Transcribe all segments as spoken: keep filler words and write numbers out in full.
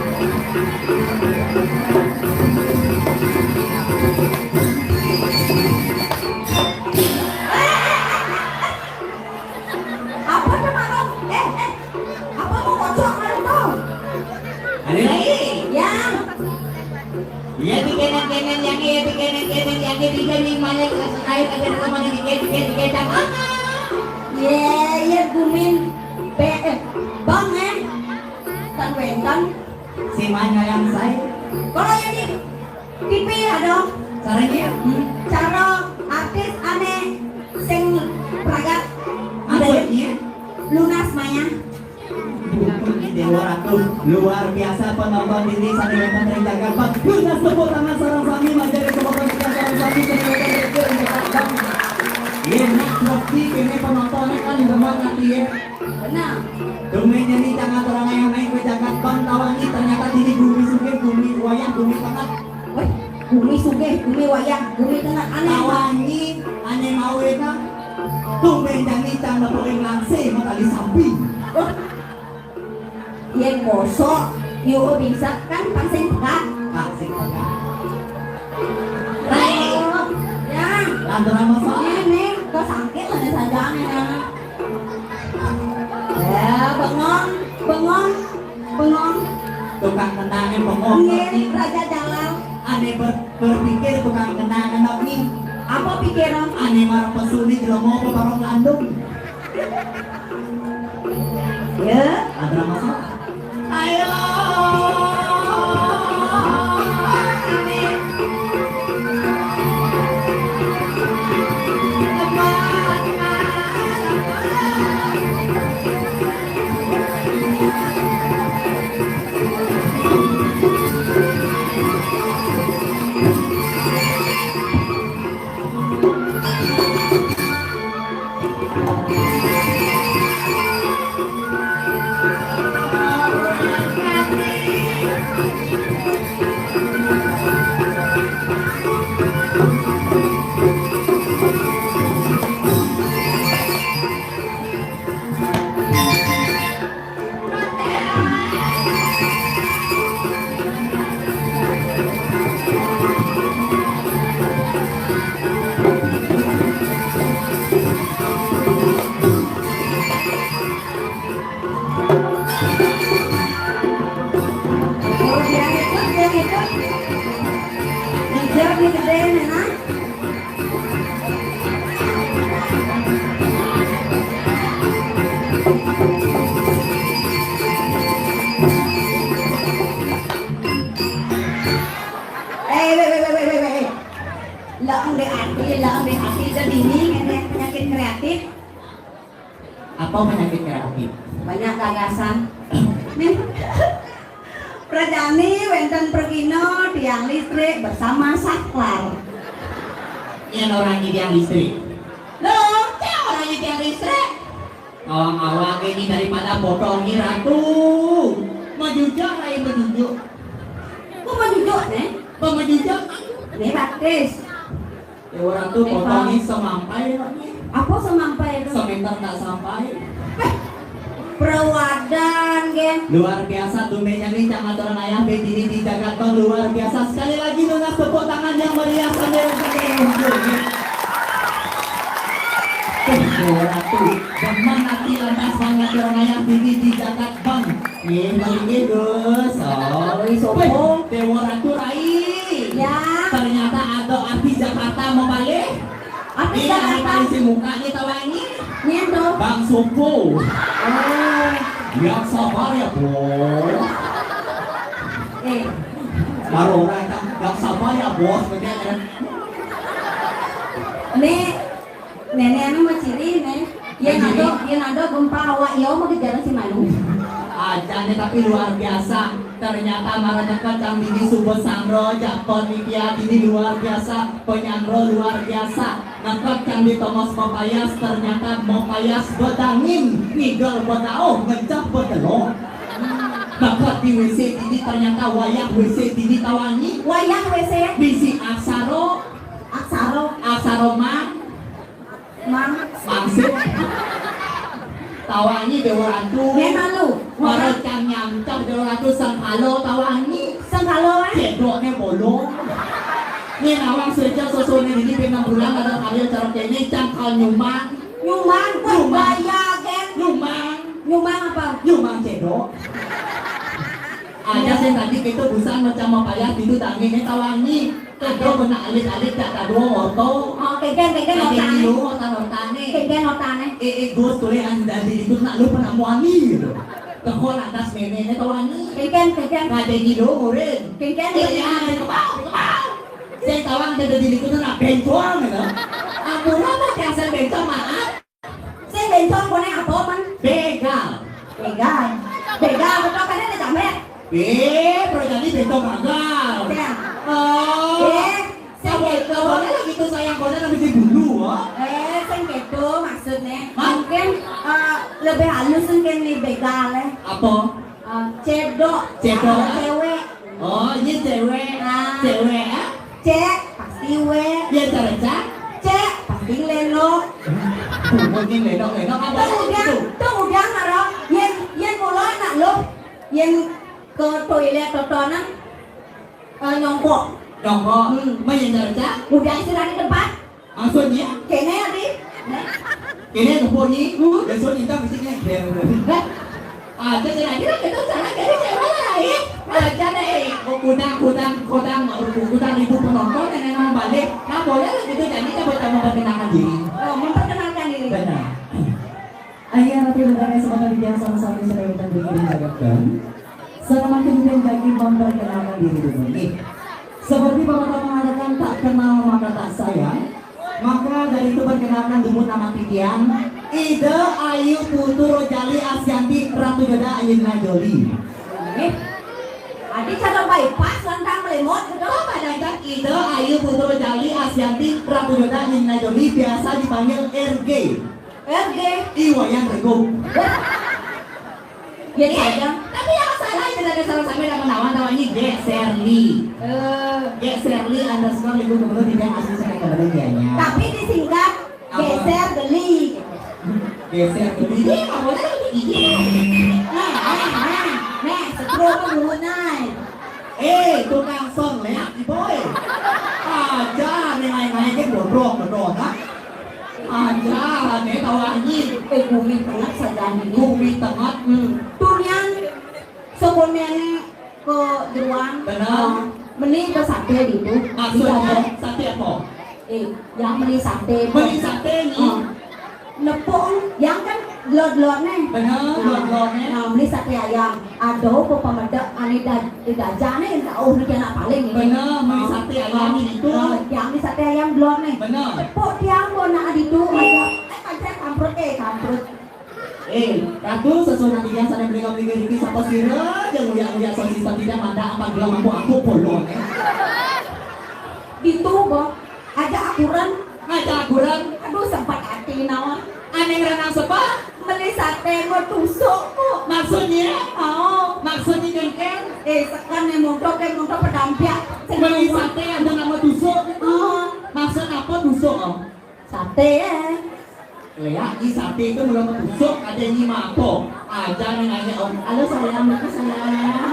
Apa tuh, Mak? Eh, eh, apa mau kocok kali tuh? Ada lagi? Ya. Ya, dikenen-kenen yang ya, dikenen-kenen yang ya, tiga nih, mana kelas air, ada nama di dikit, dikit, dikit, apa? Ya, ya, gumin. Pe-, eh, bang, eh. Tan wénten. Si mana yang saya? Kalau yang di T V ada. Caranya? Hmm. Cara artis ané sing pragat. Maksudnya? Lunas Maya. Déwa Ratu, luar biasa penonton ini sami wénten ring jagat. Lunas tepuk tangan sareng sami, manjari tepuk tangan sareng sami, sami wénten ring jagat. Yén nak bukti kéné penontonné kan demen ati ya. Benar. Dumé nyeni cang aturang ayah naik ke jagat Bang Tawangi, ternyata dini gumi sugih, gumi wayah, gumi tengah. Wéh, gumi sugih, gumi wayah, gumi tengah, ané. Tawangi, ané mawé kan. Dumé nyeni cang nepukin langsé matali sampi. Wah. Yén bosok, yo bisa kan pangsing pegat. Pangsing pegat. Rai. Oh, ya. Lantaran masalah. Ini, kok sakit ada saja nih, ya. Ya, bengong, bengong, bengong. Tukang kenangé bengong. Iya, Raja Jalal. Ané ber-, berpikir tukang kenangé, Nok, nih. Apa pikiran? Ané marang pesuni jelema apa marang landung? Ya. Ada masalah? Ayo. Eh, wéh, wéh, wéh, wéh, wéh, wéh. Lah, ambil hati, lah, ambil hati, jadi ini ngene penyakit kreatif. Apa penyakit kreatif? Banyak gagasan. Nih. Prajani wénten pragina tiang listrik bersama saklar. Yén ora nyidang listrik. Lho, cék ora nyidang listrik. Awang-awang ini daripada bodong ini, Ratu. Majujuk ae majujuk. Kok majujuk, Nek? Kok majujuk? Nek praktis. Ya, Ratu, bodong ini semampai, Pak, nih. Apa semampai itu? Semeter tak sampai. Eh, perawadan, geng. Luar biasa, tumbennya nih, cang aturan ayah, bedini di Jakarta, luar biasa. Sekali lagi, nunas tepuk tangan yang meriah sambil sambil muncul, nih. Tuh, Déwa Ratu, demen ati lantas banget orang ayah dini di Jakarta, Bang. Nggih, nggih, Gus. Oh. Wih, sapa? Wih, Déwa Ratu Rai. Ya. Ternyata ada artis Jakarta mau balik. Artis Jakarta. Ini ada polisi muka nih, tahu ini? Nyén to? Bang Sopo. Oh. Yang sabar ya, Bos. Eh. Baru orang kan, yang sabar ya, Bos, betul kan? Nih, Nenek anu mah ciri, Nek. Yén ada, yén ada gempa awak iya mah kejaran si malu. Aja nih, tapi luar biasa. Ternyata marang neked cang dini suba sangro, jakon niki dini luar biasa. Penyangro luar biasa. Neked cang di tongos mapayas, ternyata mapayas bedangin, ngigel bedauh, ngenceh bedelo. Neked di W C dini ternyata wayah W C dini tawangi. Wayah W C. Bisi aksara. Aksara. Aksara mang. Mang. Mangsih. Tawangi Déwa Ratu. Né malu. Mara cang nyamcap Déwa Ratu sengkala tawangi. Sengkala, eh? Cédokné bolong. Né nawang suéca susuné dini ping enam bulan ada karya cara kéné cang kal nyumang. Nyumang, wah, nyumang. Bahaya, Gén. Nyumang. Nyumang apa? Nyumang cédok. Aja sing tadi kita busan macam apa ya, itu tangi né tawangi. Kadua kena alit-alit cak kadua moto. Oh, kénkén, kénkén. Ada otané. Kilo, otan-otané. Kénkén otané. Eh, eh, Gus, tulis anu dadi itu nak lu pernah muani gitu. Tekon atas méné, né tawangi. Kénkén, kénkén. Ada kilo, murid. Kénkén. Eh, ya, ada kebau, kebau. Saya tawang ada dadi itu nak bencong gitu. Ampun apa yang saya bencong, maaf. Sing bencong koné apa, Man? Bégal. Bégal. Bégal, betul kan ada jamrét? Eh, perjadi bencong gagal. Ya. Oh. Eh, sing kaboné lagi tuh sayang koné lagi di bulu, oh. Eh, sing kéto maksudné. Hah? Mungkin eh, lebih halus mungkin nih bégal, eh. Apa? Eh, cédok. Cédok. Céwék. Oh, iya céwék. Ah. Céwék, ah? Cék, pasti wé. Iya, cara cak? Cék, pasti lélo. Mungkin lélo, lélo apa? Tuh udah, tuh udah ngarep. Yén, yén mula anak lo, yén ke toilet totonan, eh, nyongkok. Nyongkok. Hmm. Mah iya cara cak? Udah istirahat di tempat. Maksudnya? Kéné, Adi. Kéné tempo ni, hmm? Besok kita mesti kena kira. Ada kira-kira kita cara jadi cewek lain. Ada deh, eh, kudang, kudang, kudang, kudang ribu penonton yang memang balik. Nah, boleh lah gitu, jadi kita buat memperkenalkan diri. Oh, memperkenalkan diri. Benar. Ayo, Ratu Negara, sebentar di sama-sama sudah kita bikin jagakan. Selamat kemudian bagi memperkenalkan diri dulu nih. Seperti Bapak mengatakan, tak kenal maka tak sayang. Maka dari itu perkenalkan dulu nama titiang, Ida Ayu Putu Rojali Asyanti Ratu Dada Ayun Najoli. Eh, adi cara bypass lantang melemot gitu. Apa dadak Ida Ayu Putu Rojali Asyanti Ratu Dada Ayun Najoli biasa dipanggil R G. R G. Ih, Wayan Rego. Ya, eh, sayang. Tapi yang salah itu ada salah sampai ada menawan tawannya Gek Serli. Eh. Gek Serli underscore lingkung gubernur tidak asli saya kebetulan ya. Tapi disingkat apa? Geser geli. Geser geli. Ih, nggak boleh begini. Nah, nah, nah, nah, setrum dulu, nah. Eh, tukang song, léak, boy. Aja, nih, naik-naik, kan, bodoh, bodoh, nah. Aja, nih, tahu anjing. Eh, gumi tengah saja nih. Gumi tengah, hmm. Tunian, sekomian ke jeruan. Benar. Ah, meni ke saté gitu. Maksudnya, saté apa? Eh, yang meni saté. Meni saté ni. Ah. Nepung, yang kan gelor-gelor nih. Benar, nah, gelor-gelor nih. Nah, meni saté ayam. Aduh, apa pemedek, ane da-, eh, daja nih, yang tahu nih anak paling ini. Benar, meni saté ayam ini tuh. Ah, yang meni saté ayam gelor nih. Benar. Tepuk tiang, mau nak adi tuh, aja. Eh, pancet, kamprut, eh, kamprut. Eh, Ratu, sesuai nanti yang sana beli kau beli rezeki siapa sira, jangan nguyak-nguyak sosis tapi dia mantap apa gelang mampu aku polong, eh. Ditu, Bang. Aja akuran. Aja akuran. Aduh, sempat hati nawa. Aneh ranang sepa. Meli saté mau tusuk kok. Maksudnya? Oh. Maksudnya, Kengkeng? Eh, sekan nih, montok, kayak montok pedampiak. Meli saté ada nama tusuk. Oh. Maksud apa tusuk, oh? Saté, eh. Léak, i saté itu mula tusuk, ada ini mah apa? Aja nih nanya, om. Halo, sayang, lupa, sayang.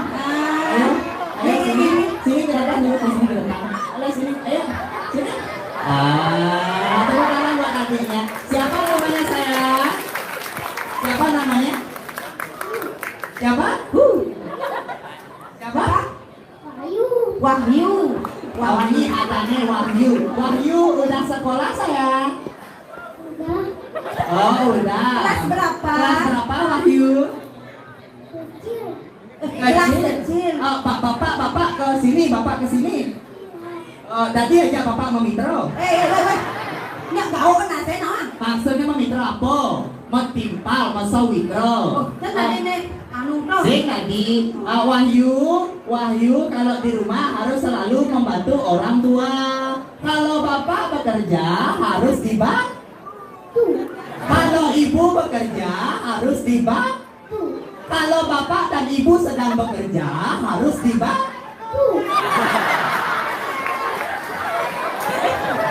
Ah. Ayo, ayo, sini, sini ke depan dulu, sini ke depan. Halo, sini, ayo, sini. Ah, tepuk tangan buat adiknya. Siapa namanya, sayang? Siapa namanya? Siapa? Huh. Siapa? Wahyu. Wahyu. Wahyu, katanya Wahyu. Wahyu udah sekolah, sayang? Udah. Oh, udah. Kelas berapa? Kelas berapa, Wahyu? Kecil. Eh, kelas kecil. Kecil. Oh, Pak, Bapak, Bapak ke sini, Bapak ke sini. Oh, tadi aja Bapak mau mitro. Eh, eh, eh, eh. Nggak tahu kan, saya naon. Maksudnya mau mitro apa? Mau timpal, mau sawitro. Oh, kan tadi nih, anu, bro. Sing tadi, ah, Wahyu, Wahyu kalau di rumah harus selalu membantu orang tua. Kalau bapak bekerja harus dibantu. Kalau ibu bekerja harus dibantu. Kalau bapak dan ibu sedang bekerja harus dibantu.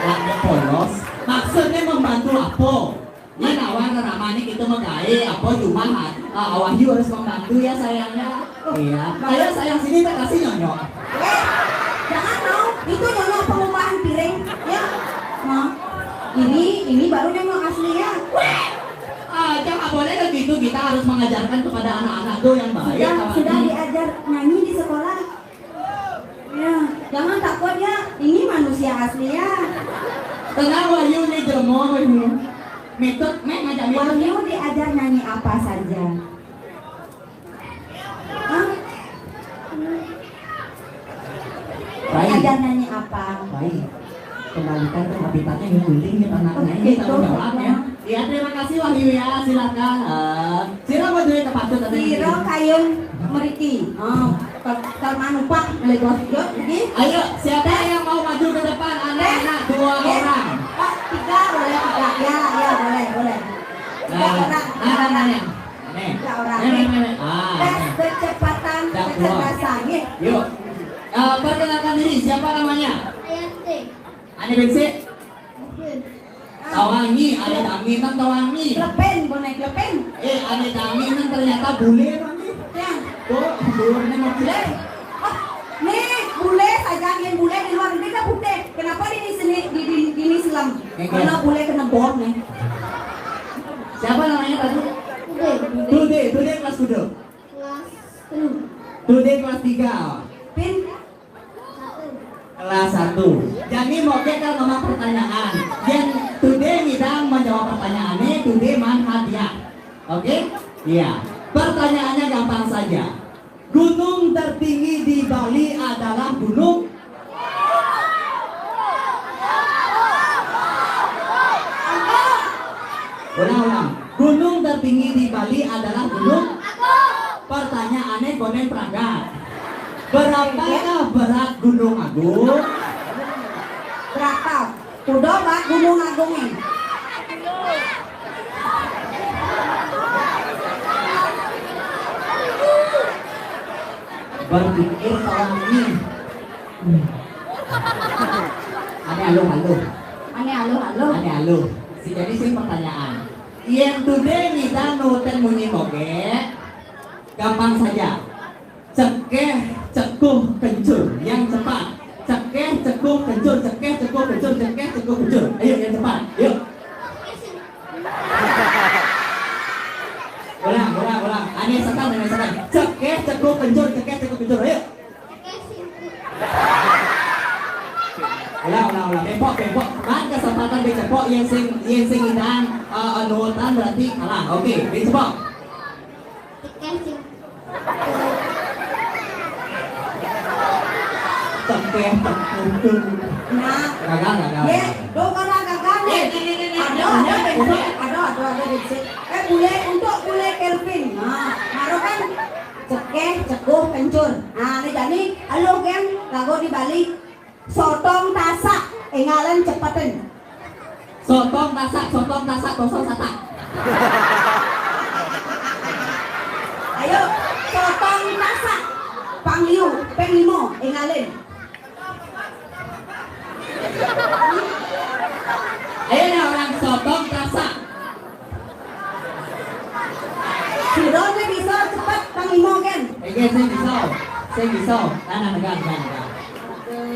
Lagi polos. Maksudnya membantu apa? Ini nawar ramah nih kita mau gawe apa cuma ha- ah, Wahyu harus membantu ya sayangnya. Iya. Kayak sayang sini tak kasih nyonyok. Eh, jangan mau. Itu nyonyok pengupahan piring. Ya. Nah, ini ini baru nyonyok asli ya. Ah, jangan boleh begitu. Kita harus mengajarkan kepada anak-anak tuh yang baik. Sudah, sudah diajar nyanyi di sekolah. Ya, jangan takut ya. Ini manusia asli ya. Tenang Wahyu nih jemur Wahyu. Metode meh ngajak metode. Wahyu diajar nyanyi apa saja? Hah? Baik. Diajar nyanyi apa? Baik. Kembalikan ke habitatnya yang penting ya ternak. Nah, ini tanggung jawabnya. Ya, terima kasih Wahyu ya. Silakan. Eh, sira mau duit ke patut tadi. Sira kayun meriki. Oh, kalau manupah lego yo iki. Ayo, siapa yang mau maju ke depan? Anak-anak dua orang. Oh, tiga boleh tiga. Ya, ya boleh, boleh. Tiga orang. Nah, nah, nah, nah. Nih. Tiga orang. Nih, nih, nih, nih. Ah, tes kecepatan, kecerdasan. Yuk. Eh, perkenalkan diri, siapa namanya? Ayanti. Ane bensik? Tawangi, ada Tawangi, nang Tawangi. Klepen, bonek klepen. Eh, ada Tawangi, nang ternyata bule, Tawangi. Ya. Tuh, bule, mau bule. Oh, nih, bule saja, yang bule di luar negeri kan putih. Kenapa di sini, di, di, di sini selam? Karena bule kena bom nih. Siapa namanya tadi? Tude. Tude, Tude kelas kudu. Kelas tujuh. Tude kelas tiga. Pin? Kelas satu. Jadi moke kan sama pertanyaan. Yang Tude ngidang menjawab pertanyaannya, Tude man hadiah. Oke? Iya. Pertanyaannya gampang saja. Gunung tertinggi di Bali adalah gunung. Ulang, ulang. Gunung tertinggi di Bali adalah gunung. Pertanyaannya konen pragat. Berapakah berat Gunung Agung? Berapa? Udah, Pak, Gunung Agung ini. Berpikir selama ini. Ane aluh-aluh. Ane aluh-aluh. Ane aluh. Si jadi sing pertanyaan. Yang Tude ngidang nurutin munyi moge, gampang saja. Cekeh, cekuh, kencur. Yang cepat. Cekeh, cekuh, kencur. Cekeh, cekuh, kencur. Cekeh, cekuh, kencur. Ayo, yang cepat. Yuk. Ulang, ulang, ulang. Ane setan, ane setan. Cekeh, cekuh, kencur. Cekeh, cekuh, kencur. Ayo. Ulang, ulang, ulang. Bempok, bempok. Kan kesempatan dicepok yang sing, yang sing idan, eh, nurutan berarti kalah. Oke, dicepok. Cekeh sing. Cekeh, cekeh. Nah. Gagal, gagal. Ye, do kana gagal ye. Ada, ada, ada, ada, ada, ada. Eh, bule, untuk bule Kelvin. Nah, baru kan cekeh, cekuh, kencur. Nah, ini jadi, halo, geng, lagu di Bali. Sotong tasak, engalen cepetin. Sotong tasak, sotong tasak, kosong satak. Ayo, sotong tasak. Pangliu, peng limo, engalen. Ayo nih orang sotong tasak. Sira ne bisa cepet pang limo kan? Oke, sing bisa. Sing bisa. Nah, nah, negak, negak, negak.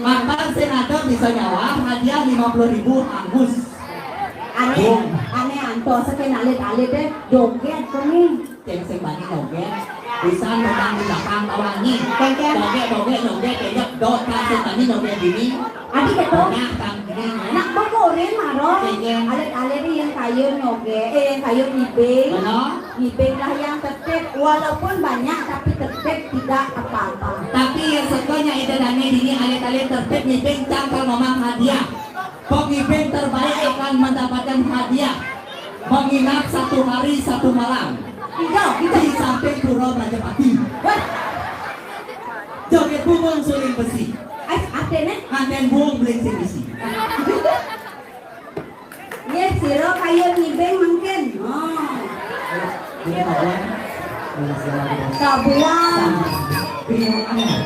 Makan sing ada bisa nyawa, hadiah lima puluh ribu angus. Ane, ane anto sing alit-alit deh, joget kene. Ceng sing bani joget. Bisa nonton di belakang tawangi. Joget, joget, joget, joget, dot sing bani joget ini. Adi betul. Nah, kang ini. Nak bekorin maro. Alit-alit ni yang kayu nyoge, eh, yang kayu ngibing. Mana? Ngibing lah yang tetep, walaupun banyak tapi tetep tidak apa-apa. Tapi yang sebenarnya itu dane dini alit-alit tetep ngibing cangkal mamang hadiah. Pengibing terbaik akan mendapatkan hadiah menginap satu hari satu malam. Tidak, tidak. Di samping Pura Prajapati. Wah. Joget bumbung suling besi. Eh, artinya? Nganten buung beling sing isi. Ye, sira kayu ngibing mungkin. Oh. Ini kabuan. Kabuan. Bingung amat.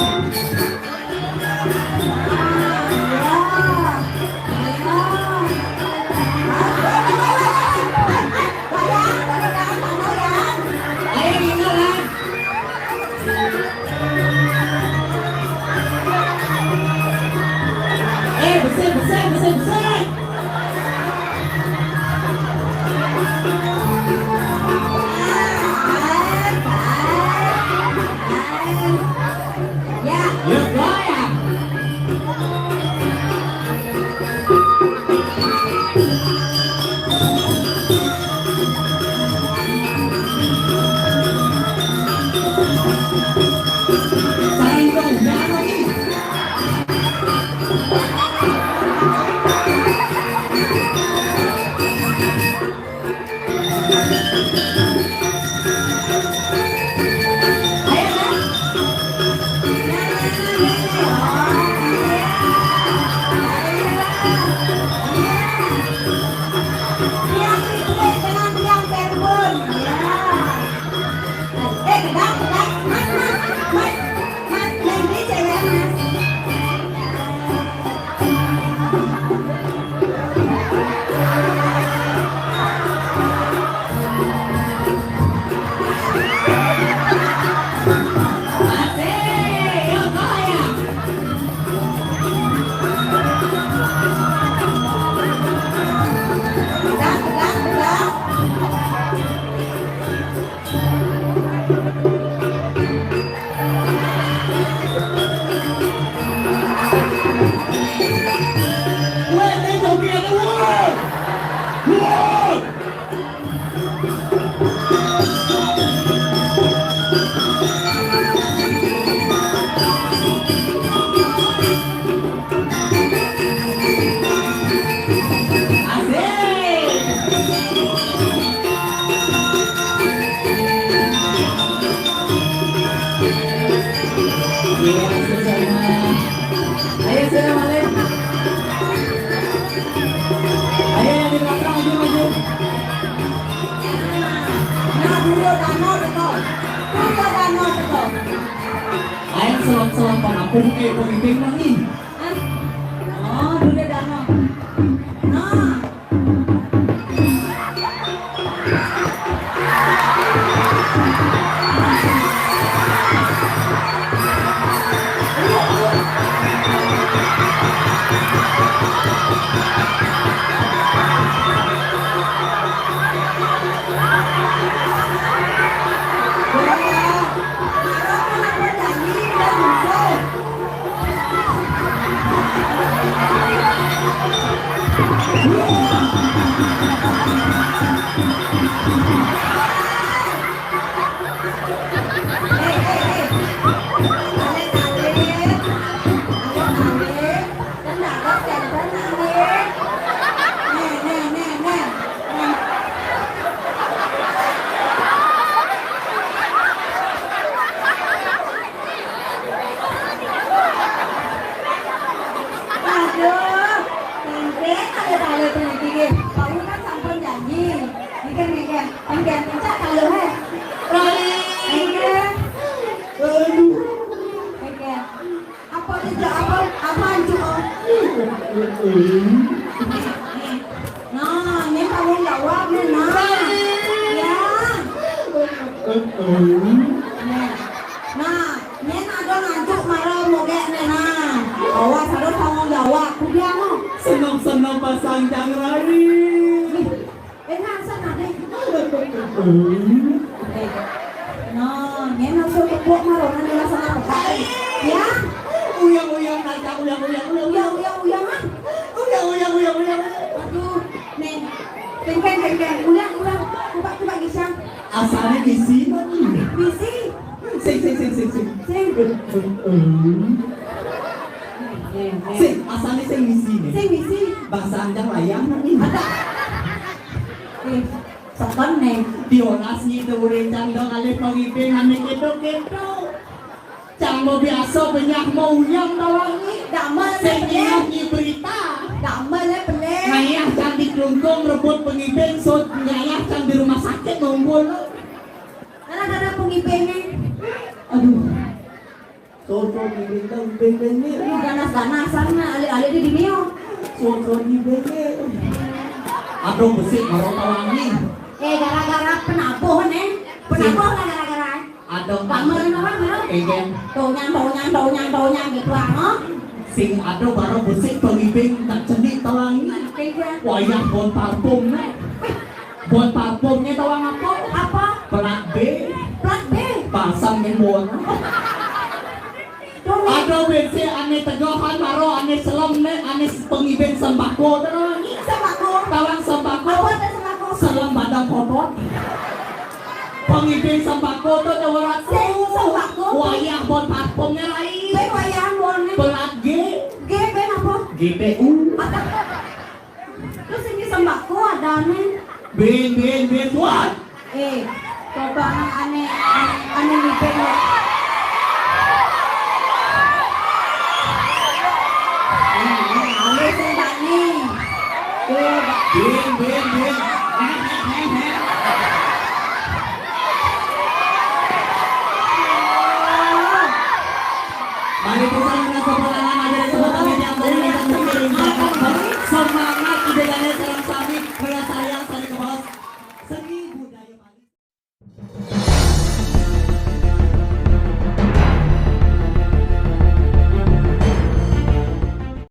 Eh, bersih, bersih, bersih, bersih. Ya, ya, ya. Ayo, sudah balik. Ayo, yang di belakang, maju, maju. Nah, dulu danau teko. Dulu danau teko. Ayo, selam-selam, Pak. Aku, eh, pemimpin, Bang, nih. Ah. Oh, dulu danau. Nah. Aduh, tengkek, ada tali tengkek. Kamu kan sampun janji. Mikir, mikir. Kan biar pencak kalau, he. Mikir. Aduh. Mikir. Apa itu? Apa? Apa itu? Oh. Nah, ini tanggung jawab nih, nah. Ya. Nah. Nah, nyen ado ngantuk mara mogek ne nah. Awas, harus tanggung jawab. Kudiang no. Senang-senang pasang jang rari. Ih, enak sana deh. Oke. Nah, nyen langsung tepuk mara, nanti langsung apa? Ya? Uyang-uyang, nanti uyang-uyang, uyang-uyang. Uyang, uyang, uyang, ah. Uyang, uyang, uyang, uyang. Aduh, nih. Tengkeng, tengkeng. Ulang, ulang. Coba, coba, Gisang. Asalnya misi, misi. Sing, sing, sing, sing, sing. Sing. Sing, asalnya sing misi nih. Sing misi. Bahasa anjang layang nih. Ada. Eh, sopan nih. Diolas nih itu urin cang dong alih pangiping ane kedo-kedo. Cang mau biasa banyak mau uyang tawang nih. Damel nih, sing pelek. Ingat nih berita. Damel nih, pelek. Ngayah cang di klungkung rebut pangiping, sut ngayah cang di rumah sakit nunggu lo. Karena ada pengipingnya. Aduh. Sosok di bintang bengkengnya. Lu ganas-ganasan na, alih-alih di dini, oh. Sosok di bengke. Aduh, besi, baru tawangi. Eh, gara-gara penabuh, nih. Penabuh lah gara-gara. Aduh, Kamu apa, belum? Egen. Tonyang, tonyang, tonyang, tonyang gitu, ah, oh. Sing aduh, baru besi, pelibing, tak cenik, tawangi. Egen. Wayah bon parfum, nih. Bon parfumnya tawang apa? Apa? Plat B. Plat B. Pasang yang bon. Ada B C ane tegahan maro ane selem ne ane pengibing sembako terus. Sembako. Tawang sembako. Apa ada sembako? Selem badang kotor. Pengibing sembako tuh ada warat. Sembako. Wayah bon parfumnya lain. Be wayah bon. Pelat G. G be apa? G P U. Terus ini sembako ada nih. Bin bin bin buat. Eh, coba ane ane ane ngibing. Ini ini ane sing tani. Eh, bin bin bin. Balik ke sana, ke sana.